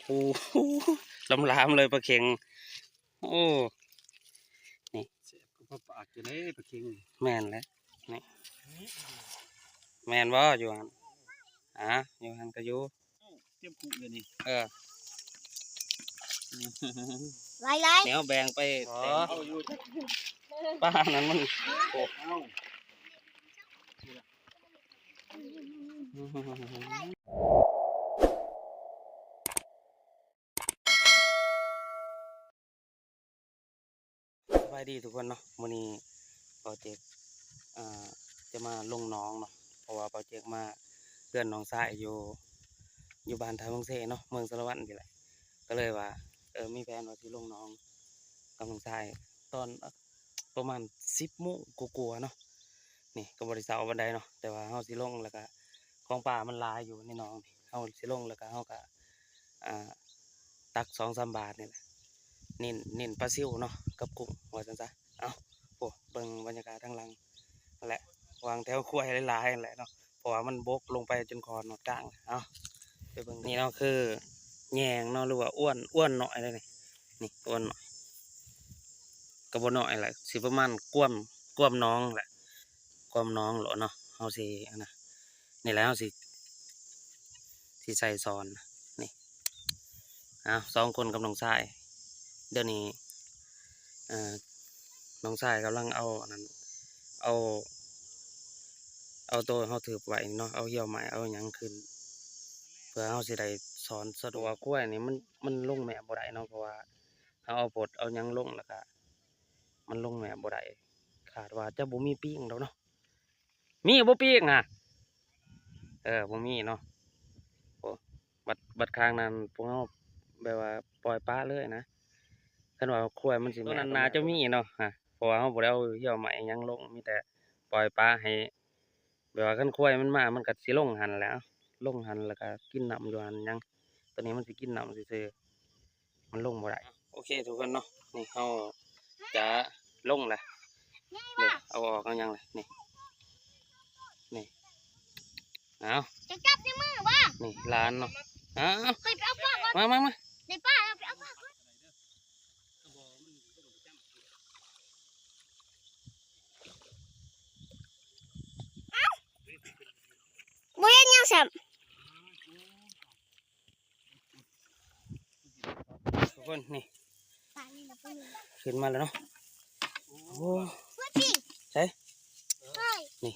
ໂອ້ໂຫ ລຳລາມເລີຍປາເຂັງ. ໂອ້ ນີ້ ແຊບຄືປາປາກຢູ່ເດ້ປາເຂັງນີ້. ແມ່ນແຫຼະ ນີ້ ແມ່ນບໍ່? ຢູ່ຫັ້ນ ອາ ຢູ່ຫັ້ນກໍຢູ່ ເຕັມຄຸເລີຍນີ້. ເອີ ຫຼາຍໆ ແນວແບ່ງໄປ ເອົາຢູ່ ປານັ້ນມັນ ໂອ້ ເອົາ. ສະບາຍດີທຸກຄົນເນາະ, ມື້ນີ້ບ່າວເຈັກ ອ່າ ຈະມາລົງໜອງເນາະ, ເພາະວ່າບ່າວເຈັກມາເຮືອນນ້ອງຊາຍຢູ່ ຢູ່ບ້ານທ່າເມືອງເຊເນາະ, ເມືອງສາລະວັນນີ້ແຫຼະ, ກໍເລີຍວ່າ ເອີ ມີແຜນວ່າຊິລົງໜອງກັບນ້ອງຊາຍຕອນ ປະມານສິບໂມງກວ່າໆເນາະ. ນີ້ກໍບໍ່ໄດ້ເຊົ້າປານໃດເນາະ, ແຕ່ວ່າເຮົາຊິລົງ ແລ້ວກະຂອງປ່າມັນຫຼາຍຢູ່ໃນໜອງນີ້, ເຮົາຊິລົງ ແລ້ວກະເຮົາກະ ອ່າ ຕັກສອງສາມບາດນີ້ແຫຼະ, ເນັ້ນ ເນັ້ນປາຊິວເນາະ ກັບກຸ້ງວ່າຊັ້ນຊະ. ເອົ້າ ໂອ້ ເບິ່ງບັນຍາກາດທາງຫຼັງຫັ້ນແຫຼະ, ວາງແຖວຄວາຍຫຼາຍໆຫັ້ນແຫຼະເນາະ. ເພາະວ່າມັນບົກລົງໄປຈົນຄອນຮອດກາງ. ເອົາ ໄປເບິ່ງ ນີ້ເນາະ ຄືແຍງເນາະ ຫຼືວ່າອ້ວນ ອ້ວນນ້ອຍເດ້ນີ້. ນີ້ອ້ວນນ້ອຍ ກໍບໍ່ນ້ອຍແຫຼະ, ຊິປະມານກວມ ກວມໜອງແຫຼະ, ກວມໜອງໂລດເນາະ. ເຮົາຊິ ອັນນະ ນີ້ແຫຼະ ເຮົາຊິ ຊິໃສ່ຊ້ອນ ນີ້. ອ້າວ ສອງຄົນກັບນ້ອງຊາຍ ດຽວນີ້ ເອີ ນ້ອງຊາຍກຳລັງເອົາອັນນັ້ນ ເອົາ ເອົາໂຕເຮົາຖືກໄວ້ເນາະ, ເອົາຫ່ຽວໄມ້ ເອົາຫຍັງຂຶ້ນ ເພື່ອເຮົາຊິໄດ້ຊ້ອນສະດວກ. ຄວາຍນີ້ມັນ ມັນລົງແມບບໍ່ໄດ້ເນາະ, ເພາະວ່າເຮົາເອົາບົດເອົາຫຍັງລົງ ແລ້ວກະມັນລົງແມບບໍ່ໄດ້, ຄາດວ່າຈະບໍ່ມີປີງດອກເນາະ. ມີບໍ່ປີກນະ? ເອີ ບໍ່ມີເນາະ. ໂອ້ ບັດ ບັດຄາງນັ້ນພວກເຮົາແບບວ່າປ່ອຍປະເລີຍນະ, ຄັນວ່າຄວາຍມັນຊິ ໂຕນັ້ນໜ້າຈະມີເນາະ ເພາະວ່າເຮົາບໍ່ໄດ້ເອົາຫ່ຽວໄມ້ຫຍັງລົງ, ມີແຕ່ປ່ອຍປະໃຫ້ ແບບວ່າຄັນຄວາຍມັນມາ ມັນກໍຊິລົງຫັ້ນແຫຼະ, ລົງຫັ້ນ ແລ້ວກໍກິນນ້ຳຢູ່ຫັ້ນຫຍັງ. ໂຕນີ້ມັນຊິກິນນ້ຳຊື່ໆ ມັນລົງບໍ່ໄດ້. ໂອເຄທຸກຄົນເນາະ, ນີ້ເຮົາຈະລົງແຫຼະ. ນີ້ ເອົາອອກເອົາຫຍັງແຫຼະ. ນີ້ ນີ້ ເອົາ ຈະຈັບໃນມືບໍ່? ນີ້ຫຼານເນາະ. ເອົາ ຂ້ອຍໄປເອົາປາກ່ອນ. ມາ ມາ ມາ ໄດ້ປາແລ້ວ ໄປເອົາປາກ່ອນ. ເອົ້າ ບໍ່ເຫັນຫຍັງຊ້ຳ. ທຸກຄົນ ນີ້ ປານີ້ນະ ຂຶ້ນມາແລ້ວເນາະ. ໂອ້ ເຮີ້ຍ ໃສ? ເຮີ້ຍ ນີ້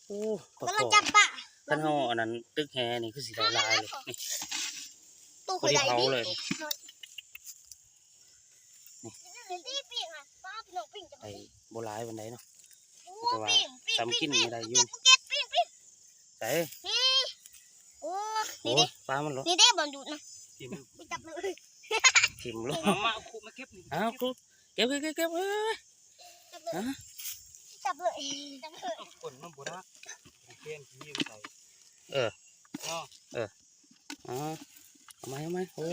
ໂອ້ ປາ ກຳລັງຈັບປາ. ຄັນເຮົາອັນນັ້ນຕຶກແຫນີ້ຄືຊິໄດ້ຫຼາຍເລີຍ. ນີ້ ໂຕ ພໍດີເຜົາເລີຍ. ນີ້ ໄດ້ບໍ່ຫຼາຍປານໃດເນາະ ໂອ້ ແຕ່ວ່າ ປີງ ປີງ ຕຳກິນນີ້ໄດ້ຢູ່. ໃສ? ນີ້ ໂອ້ ໂອ້ ນີ້ເດ້ ປາມັນເນາະ. ນີ້ເດ້ ບ່ອນດູດນະ ຖິ້ມ ໄປຈັບເລີຍ ຖິ້ມໂລດ. ມາ ມາ ເອົາຄຸມາເກັບນີ້. ເອົາ ຄຸ ເກັບ ເກັບ ເກັບ ເກັບ ເອີຍ ຈັບເລີຍ ຮະ ຈັບເລີຍ ຈັບເລີຍ. ເອົາ ກົ້ນມັນບໍ່ໄດ້ ເກນທີ່ໃສ່ ເອີ ເນາະ ເອີ ເອົາ ເອົາໃໝ່ ເອົາໃໝ່. ໂອ້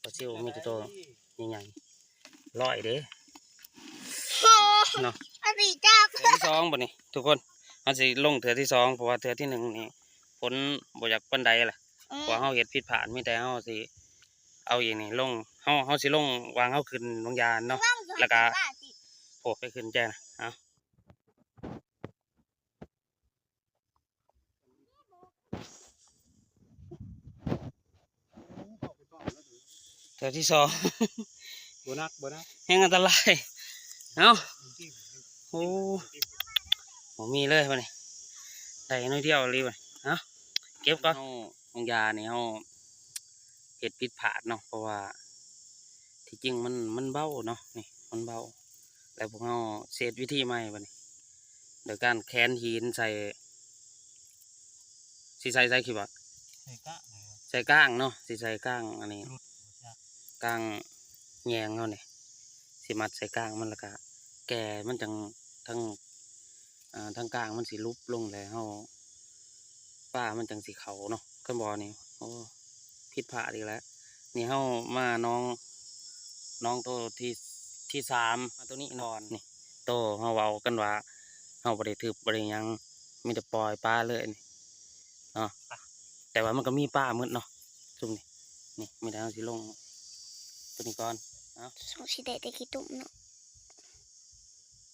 ປາຊິວມີແຕ່ໂຕໃຫຍ່ໆ ຮ້ອຍເດ້ ໂອ້ ເນາະ. ອັນນີ້ຈັບ ເທື່ອທີສອງບັດນີ້ທຸກຄົນ ເຮົາຊິລົງເທື່ອທີສອງ ເພາະວ່າເທື່ອທີໜຶ່ງນີ້ຝົນບໍ່ຢາກປານໃດລະ ເອີ ເພາະວ່າເຮົາເຮັດຜິດພາດ. ມີແຕ່ເຮົາຊິເອົາອີກນີ້ລົງ ເຮົາ ເຮົາຊິລົງວາງເຮົາຂຶ້ນໂຮງຢານເນາະ ລະກະ ໂອ້ ໄປຂຶ້ນແຈນະ ເອົາ. ເທື່ອທີສອງ ບໍ່ໜັກ ບໍ່ໜັກ ແຮງອັນຕະລາຍ. ເອົ້າ ໂອ້ ບໍ່ມີເລີຍບັດນີ້ ໄດ້ໜ້ອຍດຽວອີ່ຫຼີບັດນີ້. ເອົ້າ ເກັບກ່ອນ. ເຮົາ ໂຮງຢານີ້ເຮົາເຮັດຜິດພາດເນາະ ເພາະວ່າທີ່ຈິງມັນ ມັນເບົາເນາະ ນີ້ມັນເບົາ ແລ້ວພວກເຮົາຊິເຮັດວິທີໃໝ່ບັດນີ້ ໂດຍການແຂນຫີນໃສ່ ຊິໃສ່ ໃສ່ ຄິດວ່າ ໃສ່ກ້າງ ໃສ່ກ້າງເນາະ ຊິໃສ່ກ້າງອັນນີ້ ກ້າງແຍງເຮົານີ້ ຊິມັດໃສ່ກ້າງມັນ ແລ້ວກະແກ່ມັນຈັ່ງ ທັງ ອ່າ ທັງກ້າງມັນຊິຫຼຸບລົງ ແລ້ວເຮົາ ປາມັນຈັ່ງຊິເຂົ້າເນາະ. ຄັນບໍ່ນີ້ ໂອ້ ຜິດພາດອີກແລ້ວ. ນີ້ເຮົາມາໜອງ ໜອງໂຕທີ່ ທີ່ສາມ ມາໂຕນີ້ນອນ ນີ້ ໂຕເຮົາເວົ້າກັນວ່າ ເຮົາບໍ່ໄດ້ຖືບບໍ່ໄດ້ຫຍັງ ມີແຕ່ປ່ອຍປາເລີຍນີ້ເນາະ. ແຕ່ວ່າມັນກໍມີປາໝົດເນາະ ຊຸມນີ້ ນີ້ ມີແຕ່ເຮົາຊິລົງຕົວນີ້ກ່ອນ ເອົາ ສົງໄສໄດ້ແຕ່ຂີ້ຕົມເນາະ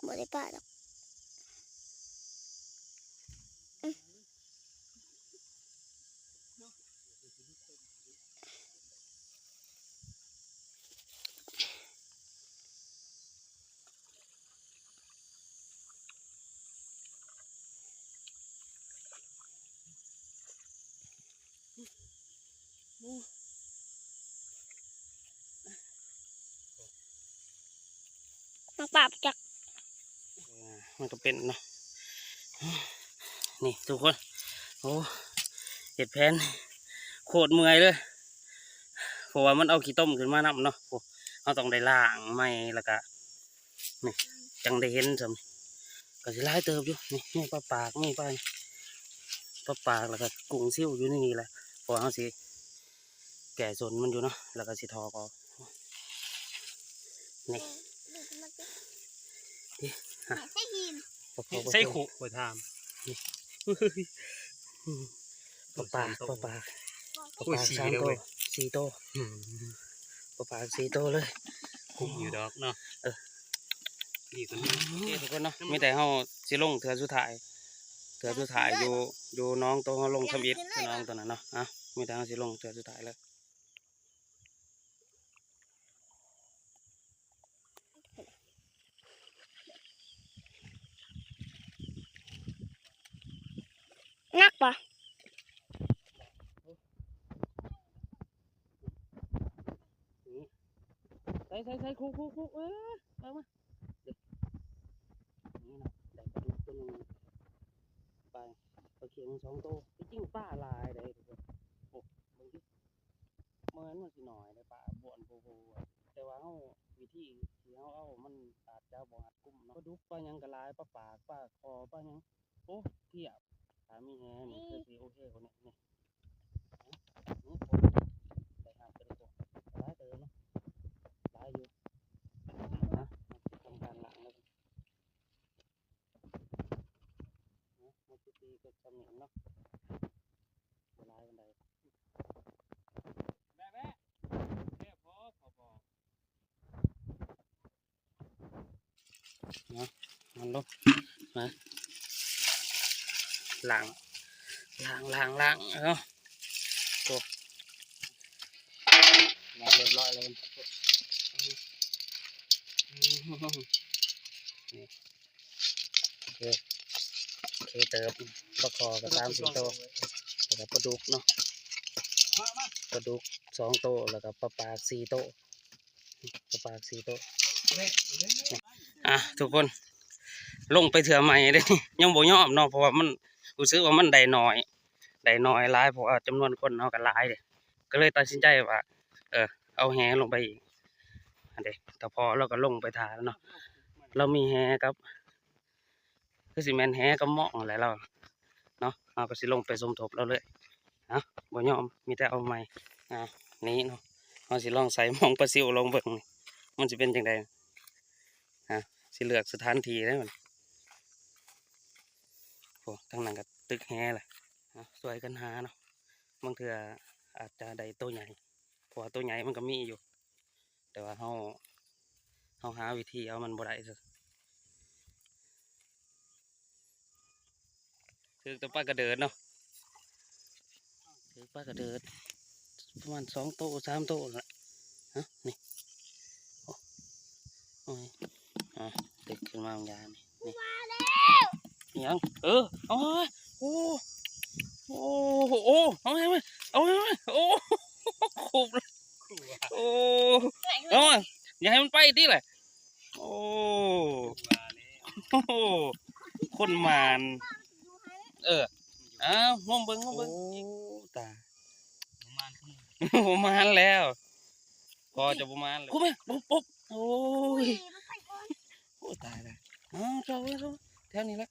ບໍ່ໄດ້ປາດອກ. ມັນປາບຈັກ ເອີ ມັນກໍເປັນເນາະ ນີ້ທຸກຄົນ ໂອ້ ເຮັດແຜ່ນໂຄດເມື່ອຍເລີຍ ເພາະວ່າມັນເອົາຂີ້ຕົມຂຶ້ນມານຳເນາະ ໂອ້ ເຮົາຕ້ອງໄດ້ລ້າງໃໝ່ ແລ້ວກະ ນີ້ ຈັ່ງໄດ້ເຫັນຊ່ຳ ກໍຊິຫຼາຍເຕີບຢູ່ ນີ້ ມີປາປາກ ມີປາ ປາປາກ ແລ້ວກໍກຸ້ງຊິວຢູ່ໃນນີ້ແຫຼະ ເພາະວ່າເຮົາຊິແກ່ສົ້ນມັນຢູ່ເນາະ ແລ້ວກໍຊິຖອກອອກ ນີ້ ນີ້ ໃສ່ຫີນ ບໍ່ພໍ ໃສ່ ບໍ່ພໍ ໃສ່ຄຸ ຂ້ອຍຖາມ ນີ້ ປາປາກ ປາປາກ ປາປາກສາມໂຕ ສີ່ໂຕ ອືມ ປາປາກສີ່ໂຕເລີຍ ຄຸ້ມຢູ່ດອກເນາະ ເອີ ດີກວ່ານີ້ ໂອເຄທຸກຄົນເນາະ ມີແຕ່ເຮົາຊິລົງເທື່ອສຸດທ້າຍ ເທື່ອສຸດທ້າຍຢູ່ ຢູ່ໜອງໂຕເຮົາລົງທຳອິດ ໜອງໂຕນັ້ນເນາະ ອ່ະ ມີແຕ່ເຮົາຊິລົງເທື່ອສຸດທ້າຍເລີຍ. ໜັກບໍ່? ໃສ່ ໃສ່ ໃສ່ ຄຸ ຄຸ ຄຸ ເອີ ເອົາມາ ນີ້ນະ ໄດ້ປາດຸກຕົວໜຶ່ງ ປາ ປາຂຽງສອງໂຕ ທີ່ຈິງປາຫຼາຍເດ້ທຸກຄົນ ໂອ້ ເບິ່ງຕິ ບໍ່ແມ່ນວ່າຊິໜ້ອຍເດ້ ປາບ່ອນໂພໆ ແຕ່ວ່າເຮົາ ວິທີທີ່ເຮົາເອົາ ມັນອາດຈະບໍ່ຮັດກຸມເນາະ ປາດຸກ ປາຫຍັງກໍຫຼາຍ ປາປາກ ປາຄໍ່ ປາຫຍັງ ໂອ້ ພຽບ ຖ້າມີແຫນີ້ຄືຊິໂອເຄກວ່ານີ້ ນີ້ ນີ້ ໄດ້ຮັບໄປເລີຍ ຫຼາຍເຕີບເນາະ ຫຼາຍຢູ່ ນະ ທຳການລ້າງແລ້ວ ເນາະ ມັນຊິຕີກໍຊ່ຳນີ້ເນາະ ບໍ່ຫຼາຍປານໃດ ແບະ ແບະ ເອີ ພໍ ພໍ ພໍ ເນາະ ມັນລົງ ມາ ລ້າງ ລ້າງ ລ້າງ ລ້າງ ເອົາ ໂອ້ ລ້າງຮຽບຮ້ອຍແລ້ວ ນີ້ ໂອເຄ ໂອເຄເຕີບ ປາຄໍ່ກໍສາມສີ່ໂຕ ແລ້ວກໍປາດຸກເນາະ ປາດຸກສອງໂຕ ແລ້ວກໍປາປາກສີ່ໂຕ ປາປາກສີ່ໂຕ ອ່ະ ທຸກຄົນ ລົງໄປເທື່ອໃໝ່ເດ້ ຍັງບໍ່ຍອມເນາະ ເພາະວ່າມັນ ຮູ້ສຶກວ່າມັນໄດ້ໜ້ອຍ ໄດ້ໜ້ອຍຫຼາຍ ເພາະວ່າຈຳນວນຄົນເຮົາກໍຫຼາຍເດ້ ກໍເລີຍຕັດສິນໃຈວ່າ ເອີ ເອົາແຫລົງໄປອີກ ອັນເດ ຕາພໍ່ລາວກໍລົງໄປຖ້າແລ້ວເນາະ ລາວມີແຫກັບ ຄືຊິແມ່ນແຫກັບມອງຫັ້ນແຫຼະລາວເນາະ ເຮົາກໍຊິລົງໄປສົມທົບລາວເລີຍ ເອົາ ບໍ່ຍອມ ມີແຕ່ເອົາໃໝ່ ອ່າ ນີ້ເນາະ ເຮົາຊິລອງໃສ່ມອງປາຊິວລອງເບິ່ງ ມັນຊິເປັນຈັ່ງໃດ ອ່າ ຊິເລືອກສະຖານທີ່ເດ້ ໂອ້ ທາງນັ້ນກໍຕຶກແຫແຫຼະ ເອົາ ຊ່ວຍກັນຫາເນາະ ບາງເທື່ອອາດຈະໄດ້ໂຕໃຫຍ່ ເພາະວ່າໂຕໃຫຍ່ມັນກໍມີຢູ່ ແຕ່ວ່າເຮົາ ເຮົາຫາວິທີເອົາມັນບໍ່ໄດ້ ຖືກແຕ່ປາກະເດີດເນາະ ຖືກປາກະເດີດ ປະມານສອງໂຕສາມໂຕນັ້ນແຫຼະ ຮະ ນີ້ ໂອ້ ໂອ້ຍ ອ່າ ຕຶກຂຶ້ນມາບາງຢ່າງນີ້ ນີ້ ມາແລ້ວ ອີຫຍັງ ເອີ ເອົາ ໂອ້ ໂອ້ ເອົາ ເອົາ ເອົາ ໂອ້ ຄົບ ໂອ້ ເອົາ ຢ່າໃຫ້ມັນໄປຕິແຫຼະ ໂອ້ ໂອ້ ຄົນໝານ ເອີ ເອົາ ງມເບິ່ງ ງມເບິ່ງ ໂອ້ ຕາຍ ບໍ່ໝານແລ້ວ ພໍຈະບໍ່ມາເລີຍ ໂອ້ຍ ໂອ້ຍ ໂອ້ຍ ຕາຍແລ້ວ ເອົາ ເຈົ້າເອີຍ ເຈົ້າ ແຖວນີ້ແຫຼະ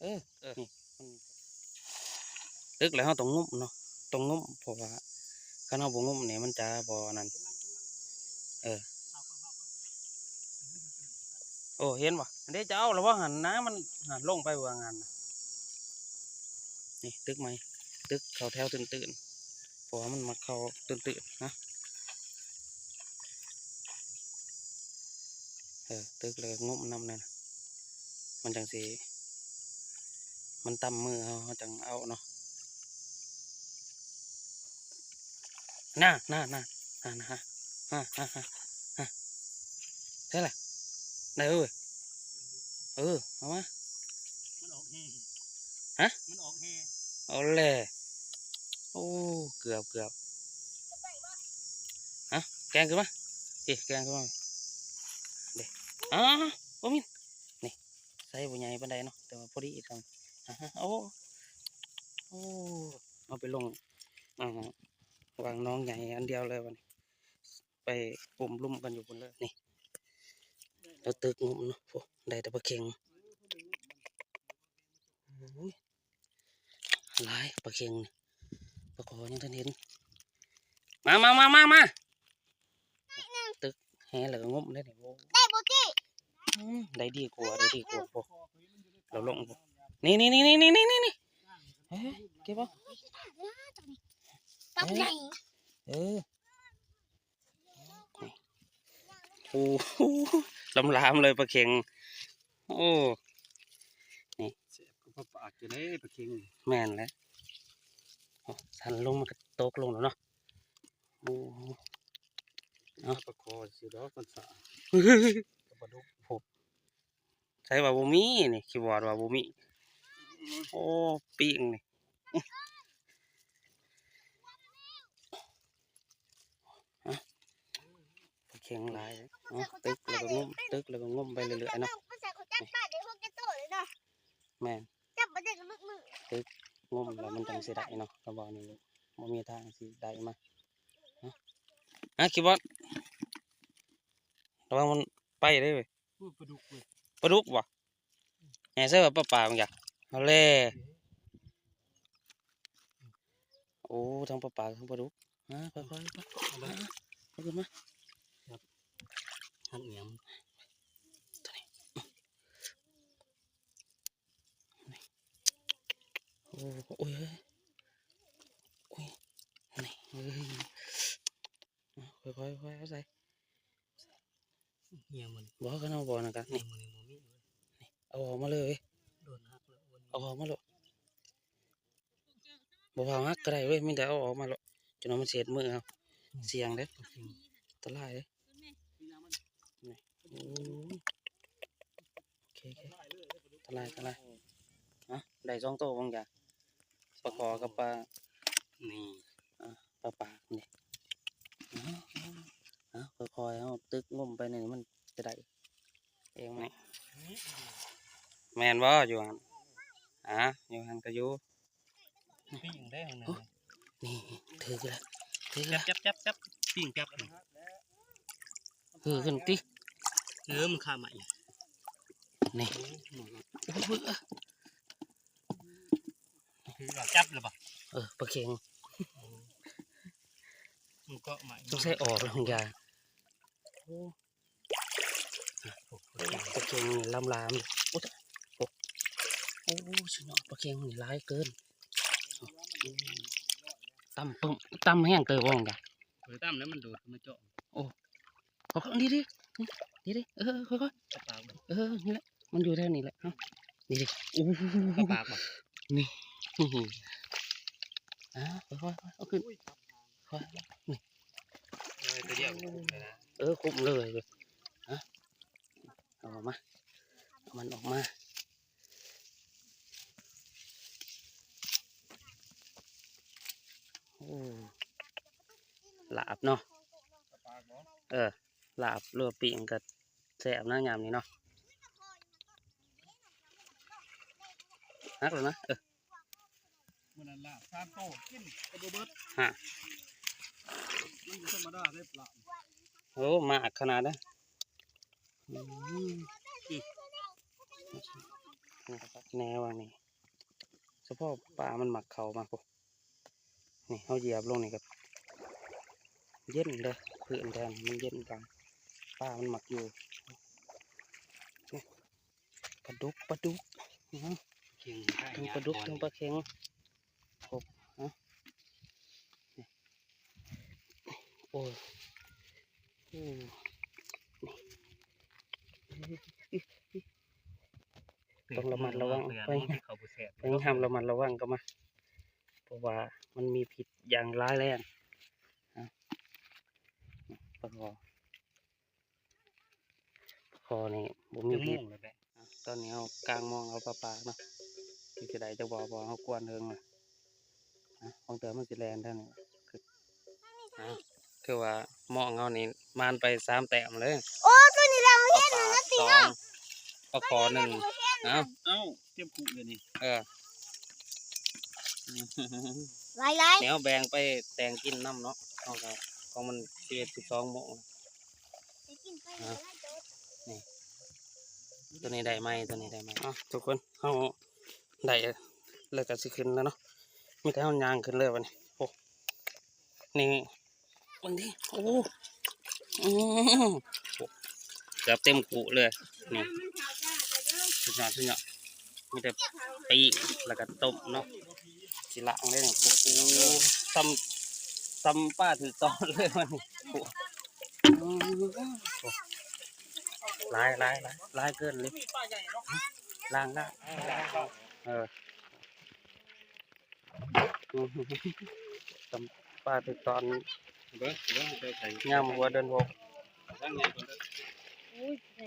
ເອີ ເອີ ນີ້ ຕຶກແລ້ວເຮົາຕ້ອງງຸ້ມເນາະ ຕ້ອງງຸ້ມ ເພາະວ່າຄັນເຮົາບໍ່ງຸ້ມນີ້ມັນຈະບໍ່ອັນນັ້ນ ເອີ ໂອ້ ເຫັນບໍ່ ອັນເດ ຈະເອົາລະບໍ່ຫັ້ນນະ ມັນ ຫັ້ນ ລົງໄປເບື້ອງຫັ້ນນະ ນີ້ ຕຶກໃໝ່ ຕຶກເຂົ້າແຖວຕື້ນໆ ພາະວ່າມັນມັກເຂົ້າຕື້ນໆນະ. ເອີ ຕຶກແລ້ວກໍງົມນຳນັ້ນ ມັນຈັ່ງຊິ ມັນຕຳມືເຮົາ ເຮົາຈັ່ງເອົາເນາະ. ນາ ນາ ນາ ນາ ນາ ນາ ນາ ໃຊ່ລະ ໄດ້ເວີ້ຍ. ເອີ ເອົາມາ ມັນອອກແຮ່ ຮະ ມັນອອກແຮ່ ເອົາແຫຼະ. ໂອ້ ເກືອບ ເກືອບ ຮະ ແກ່ງຂຶ້ນມາ ເອີ ແກ່ງຂຶ້ນມາເດ້. ອ້າ ບໍ່ມີ ນີ້ ໄຊບໍ່ໃຫຍ່ປານໃດເນາະ ແຕ່ວ່າພໍດີສ່ຳ. ໂອ້ ໂອ້ ເອົາໄປລົງ ອ່າ ຫວ່າງໜອງໃຫຍ່ອັນດຽວເລີຍບັດນີ້ ໄປກຸມລຸມກັນຢູ່ພຸ້ນເລີຍ. ນີ້ ລາວຕຶກງົມເນາະ ໂອ້ ໄດ້ແຕ່ປາເຂັງ. ໂອ້ຍ ຫຼາຍປາເຂັງນີ້ ປາຄໍຍັງທັນເຫັນ. ມາ ມາ ມາ ມາ ມາ ຕຶກແຮ່ແລ້ວກໍງົມເດ້ນີ້. ໂອ້ ໄດ້ບໍ່ຕິ ອືມ ໄດ້ດີກວ່າ ໄດ້ດີກວ່າ. ໂອ້ ລາວລົງ ນີ້ ນີ້ ນີ້ ເອີ ເກັບເອົາ ປັກໃຫຍ່ ເອີ. ໂອ້ ລຳລາມເລີຍປາເຂັງ. ໂອ້ ນີ້ ແຊບກວ່າປາປາກຢູ່ເດ້ປາເຂັງ. ແມ່ນແຫຼະ ໂອ້ ທັນລົງມັນກໍຕົກລົງແລ້ວເນາະ. ໂອ້ ເອົາ ປາຄໍຊິດອກ ມັນສາ ປາດຸກ ໂອ້ ໃສ່ວ່າບໍ່ມີນີ້ ຄີບອດວ່າບໍ່ມີ. ໂອ້ ປີ້ງນີ້ ປາເຂັງຫຼາຍ. ເອົາ ຕຶກແລ້ວກໍງົມ ຕຶກແລ້ວກໍງົມໄປເລື້ອຍໆເນາະ. ແມ່ນ ຕຶກງົມແລ້ວມັນຈັ່ງຊິໄດ້ເນາະ ລະບໍ່ນີ້ບໍ່ມີທາງຊິໄດ້ມາ. ຮະ ຄີບອດ ລະວັງມັນໄປເດ້ເວີຍ. ໂອ້ຍ ປາດຸກເວີຍ ປາດຸກບໍ່? ແນ່ໃສ່ວ່າປາປາບາງຢ່າງ ເອົາແຫຼະ. ໂອ້ ທັງປາປາທັງປາດຸກ. ຮະ ຄ່ອຍໆ ຄ່ອຍໆ ເອົາຂຶ້ນມາ ຫັກຫຍັງ ໂອ້ ໂອ້ຍ ໂອ້ຍ ນີ້ ເອີຍ ຄ່ອຍໆ ຄ່ອຍໆ ເອົາໃສ່ ຫຍັງມັນ ບໍ່ ຄັນເຮົາບໍ່ນັ້ນກະ ນີ້ ມັນບໍ່ມີເວີຍ ນີ້ ເອົາອອກມາເລີຍ ໂດນຫັກແລ້ວ ເອົາອອກມາໂລດ. ບໍ່ພາວຫັກກໍໄດ້ເວີຍ ມີແຕ່ເອົາອອກມາໂລດ ຈົນວ່າມັນເສດມືເຮົາ ອືມ ສ່ຽງເດ້ ອັນຕະລາຍເດ້. ນີ້ ໂອ້ ໂອເຄ ໂອເຄ ຕະລາຍ ຕະລາຍ. ເອົາ ໄດ້ສອງໂຕບາງຢ່າງ ປາຄໍກັບປາ ນີ້ ອ່າ ປາປາກນີ້. ເອົາ ເອົາ ຄ່ອຍໆ ເຮົາຕຶກງົມໄປນີ້ ມັນຈະໄດ້ເອງ. ນີ້ ແມ່ນບໍ່ຢູ່ຫັ້ນ? ອ່າ ຢູ່ຫັ້ນກໍຢູ່. ປີ້ງເດ້ ນີ້ ຖືກແລ້ວ ຖືກແລ້ວ ຈັບ ຈັບ ຈັບ ປີ້ງຈັບ ເອີ ຂຶ້ນຕິ ເອີ ມັນຄາໄມ້ ນີ້ ໂອ້ຍ ຖືກແລ້ວ ຈັບແລ້ວບໍ່? ເອີ ປາເຂັງ ມັນເກາະໄມ້ ຕ້ອງໃຊ້ອອກແລ້ວ ຂອງຢາ ໂອ້ ປາເຂັງນີ້ລຳລາມ ໂອ້ ໂອ້ ໂອ້ ສຸດຍອດ ປາເຂັງນີ້ຫຼາຍເກີນ ຕຳປຶ້ມ ຕຳແຮງເຕີບບໍ່ ເອີ ຕຳແລ້ວມັນໂດດຂຶ້ນມາເຈາະ ໂອ້ ເອົາ ນີ້ ນີ້ ນີ້ ນີ້ ເອີ ຄ່ອຍໆ ເອີ ນີ້ແຫຼະ ມັນຢູ່ແຖວນີ້ແຫຼະ ເອົາ ນີ້ ນີ້ ໂອ້ ປາປາກບໍ່ ນີ້ ນີ້ ອ່າ ຄ່ອຍໆ ເອົາຂຶ້ນ ຄ່ອຍ ນີ້ ເອີ ຕົວດຽວ ເອີ ຄຸ້ມເລີຍ ອ່ະ ເອົາອອກມາ ເອົາມັນອອກມາ ໂອ້ ລາບເນາະ ເອີ ລາບ ຫຼືວ່າປີ້ງກໍແຊບນະ ຍາມນີ້ເນາະ ຫັກແລ້ວນະ ເອີ ມື້ນັ້ນລາບສາມໂຕກິນກໍບໍ່ເບິດ ຮະ ມັນບໍ່ທຳມະດາເດ້ປາ ໂອ້ ມາກຂະໜາດເດ້ ອືມ ນີ້ ແນວວ່ານີ້ ສະເພາະປາມັນມັກເຂົ້າມາພຸ້ນ ນີ້ ເຮົາຢຽບລົງນີ້ກໍເຢັນເດ້ ພື້ນແຖວນີ້ມັນເຢັນຈັງ ປາມັນມັກຢູ່ ນີ້ ປາດຸກ ປາດຸກ ອື ເກັ່ງ ທັງປາດຸກ ທັງປາເຂັງ ຄົບ ເອົາ ນີ້ ໂອ້ຍ ໂອ້ ຕ້ອງລະມັດລະວັງ ພະຍາຍາມລະມັດລະວັງກັບມັນ ເພາະວ່າມັນມີພິດຢ່າງຮ້າຍແຮງ. ປາຄໍ່ ປາຄໍ່ນີ້ບໍ່ມີພິດ. ຕອນນີ້ເຮົາກາງມອງເອົາປາປາກເນາະ ຊິໄດ້ຈັກບໍ່ ເພາະເຮົາກວນເທິງລະ. ອ່ະ ຂອງເທື່ອມັນຊິແລ່ນທາງນີ້ ຄື ອ່ະ ຄືວ່າມອງເຮົານີ້ໝານໄປສາມແຕ້ມເລີຍ. ໂອ້ ຕົວນີ້ລະ ເຮົາເຫັນ ປາປາກ ແລ້ວຕິເນາະ ປາຄໍ່ໜຶ່ງ. ເອົ້າ ເອົ້າ ເຕັມຄຸເລີຍນີ້. ເອີ ຫຼາຍໆ ແນວແບ່ງໄປແຕ່ງກິນນຳເນາະ ເຮົາກໍ ຂອງມັນສິບເອັດ ສິບສອງໂມງ. ອ່ະ ນີ້ ຕົວນີ້ໄດ້ໃໝ່ ຕົວນີ້ໄດ້ໃໝ່. ເອົ້າ ທຸກຄົນ ເຮົາໄດ້ແລ້ວກໍຊິຂຶ້ນແລ້ວເນາະ ມີແຕ່ເຮົາຍ່າງຂຶ້ນເລີຍບັດນີ້. ໂອ້ ນີ້ ເບິ່ງຕິ ໂອ້ ອື ເກືອບເຕັມຄຸເລີຍນີ້. ສຸດຍອດ ສຸດຍອດ ມີແຕ່ປີ້ງ ແລ້ວກໍຕົ້ມເນາະ ຊິລ້າງເລີຍນີ້. ໂອ້ ສ່ຳ ສ່ຳປາຖືກຕອນເລີຍວັນນີ້. ໂອ້ ຫຼາຍ ຫຼາຍ ຫຼາຍ ຫຼາຍເກີນເລີຍ. ລ້າງ ລ້າງ ເອີ ສ່ຳປາຖືກຕອນ ເບິ່ງ ເບິ່ງ ໃສ່ ຍາມຫົວເດືອນຫົກ. ໂອ້ຍ ໃສ່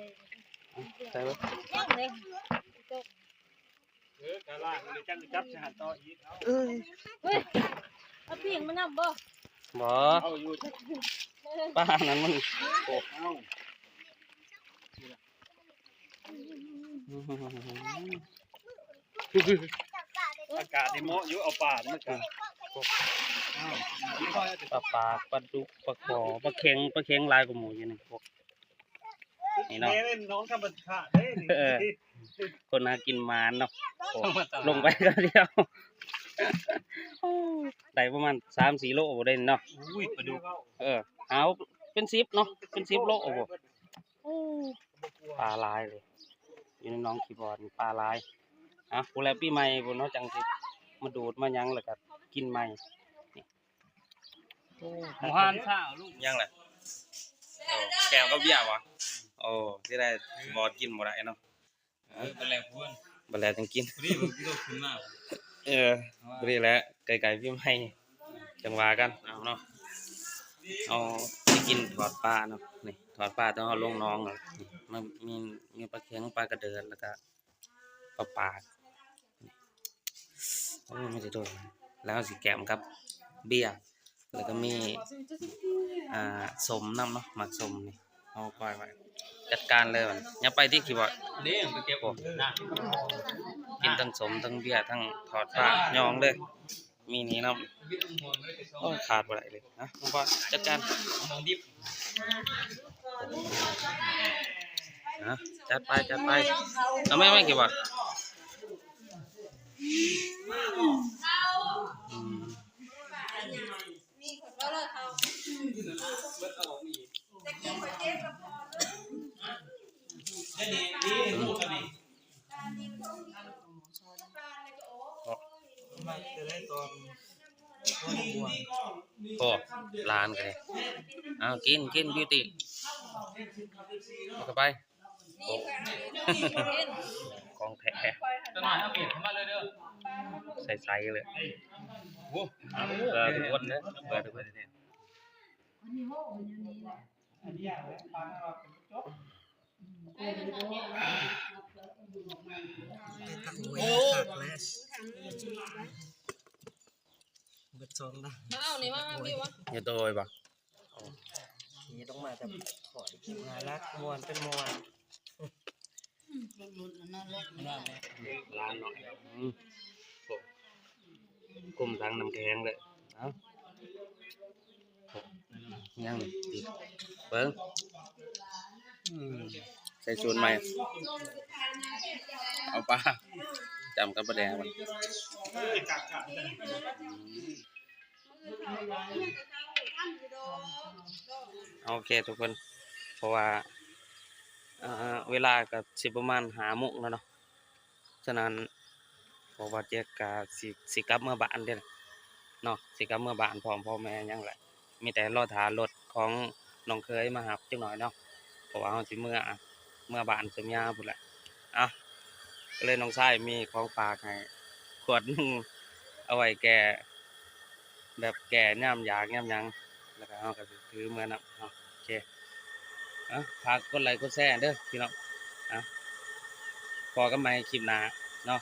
ໃສ່ເບິ່ງ ຍັງເລີຍ. ເອີ ກະລາກມັນຈັກຈັບຊິຫັນຕໍ່ອີກ. ເອີຍ ເຮີ້ຍ ເອົາປີ້ງມານຳບໍ່? ບໍ່ ເອົາຢູ່ ປານັ້ນມັນ ໂອ້ ເອົາ ອາກາດນີ້ເໝາະຢູ່ ເອົາປານີ້ມາກະ ປາປາກ ປາດຸກ ປາຄໍ່ ປາເຂັງ ປາເຂັງຫຼາຍກວ່າໝູ່ຢູ່ນີ້. ນີ້ເນາະ ແມ່ນນ້ອງທຳມະຊາດເດ້ນີ້. ເອີ ຄົນຫາກິນໝານເນາະ. ໂອ້ ລົງໄປຄາວດຽວ ໂອ້ ໄດ້ປະມານສາມສີ່ໂລບໍ່ໄດ້ເນາະ. ໂອ້ຍ ປາດຸກ ເອີ ເອົາເປັນສິບເນາະ ເປັນສິບໂລ. ໂອ້ ປາຫຼາຍເລີຍ ຢູ່ໃນໜອງຂີ້ບອນປາຫຼາຍ. ອ່ະ ພຸ້ນແຫຼະ ປີໃໝ່ພຸ້ນເນາະ ຈັ່ງຊິມາດູດມາຫຍັງ ແລ້ວກໍກິນໃໝ່. ໂອ້ ໝູ່ຫານຊາວລູກ ຍັງແຫຼະ. ໂອ້ ແກ້ວກັບເບຍບໍ່? ໂອ້ ຊິໄດ້ ບໍ່ກິນບໍ່ໄດ້ເນາະ. ເອີ ບັດແລກພຸ້ນ ບັດແລກຈັ່ງກິນ ພໍດີເພິ່ນກໍຂຶ້ນມາ. ເອີ ພໍດີແຫຼະ ໃກ້ໆປີໃໝ່ຈັ່ງວ່າກັນ. ເອົາເນາະ ເອົາໄປກິນທອດປາເນາະ. ນີ້ທອດປາຕອນເຮົາລົງໜອງ ນີ້ ມັນມີ ມີປາເຂັງ ປາກະເດີດ ແລ້ວກະ ປາປາກ. ໂອ້ ມີແຕ່ໂຕ ແລ້ວເຮົາຊິແກ້ມກັບເບຍ ແລ້ວກໍມີ ອ່າ ສົ້ມນຳເນາະ ໝາກສົ້ມນີ້ ເຮົາກ້ອຍໄວ້. ຈັດການເລີຍບັດນີ້ ຢ່າໄປຕິ ຂີ້ບອດ. ນີ້ໄປເກັບ ໂອ້ ນະ ກິນທັງສົ້ມ ທັງເບຍ ທັງທອດປາ ຍອງເລີຍ. ມີນີ້ນຳ ໂອ້ ຂາດບໍ່ໄດ້ເລີຍ. ນະ ນ້ອງປອນ ຈັດການ ມອງດິບ ນະ ຈັດໄປ ຈັດໄປ. ເອົາ ແມ່ ແມ່ ເກັບບໍ່? ອືມ ມັກຈະໄດ້ຕອນ ໂອ້ ຫຼານກໍໄດ້. ເອົາ ກິນ ກິນ ບິວຕີ ເອົາເຂົ້າໄປ. ໂອ້ ຂອງແທ້ ໃສ່ໆເລີຍ. ໂອ້ ເພື່ອທຸກຄົນເດີ ເພື່ອທຸກຄົນເດີ. ໂອ້ ເບິດສອງລະ ມາເອົານີ້ມາ ມາ ມາ ມາ ເຮັດໂດຍບໍ່? ນີ້ຕ້ອງມາແຕ່ຂໍໄດ້ກິນ ໜ້າຮັກ ມ່ວນເປັນມ່ວນ. ອືມ ຫຼານເນາະ ອືມ ໂອ້ ກຸ້ມທັງນ້ຳແຂງເລີຍ. ເອົ້າ ຍັງອີກ ເບິ່ງ ອືມ ໃສ່ສູດໃໝ່ ເອົາປາຈ້ຳກັບປາແດກມັນ. ໂອເຄທຸກຄົນ ເພາະວ່າ ເອີ ເວລາກໍຊິປະມານຫ້າໂມງແລ້ວເນາະ. ສະນັ້ນ ພວກບ່າວແຈັກກໍຊິ ຊິກັບເມືອບ້ານເດ້ເນາະ ຊິກັບເມືອບ້ານພ້ອມພໍ່ແມ່ຫຍັງແຫຼະ. ມີແຕ່ລໍຖ້າລົດຂອງນ້ອງເຂີຍມາຮັບຈັກໜ້ອຍເນາະ ເພາະວ່າເຮົາຊິເມືອ ເມືອບ້ານເຊື່ອມຍາພຸ້ນແຫຼະ. ເອົາ ກໍເລີຍນ້ອງຊາຍມີຂອງຝາກໃຫ້ ຂວດໜຶ່ງ ເອົາໄວ້ແກ້ ແບບແກ້ຍາມຢາກຍາມຫຍັງ ແລ້ວກໍເຮົາກໍຊິຖືເມືອນຳເນາະ. ໂອເຄ ເອົາ ຝາກກົດໄລກົດແຊເດີພີ່ນ້ອງ. ເອົາ ພໍ້ກັນໃໝ່ຄລິບໜ້າເນາະ.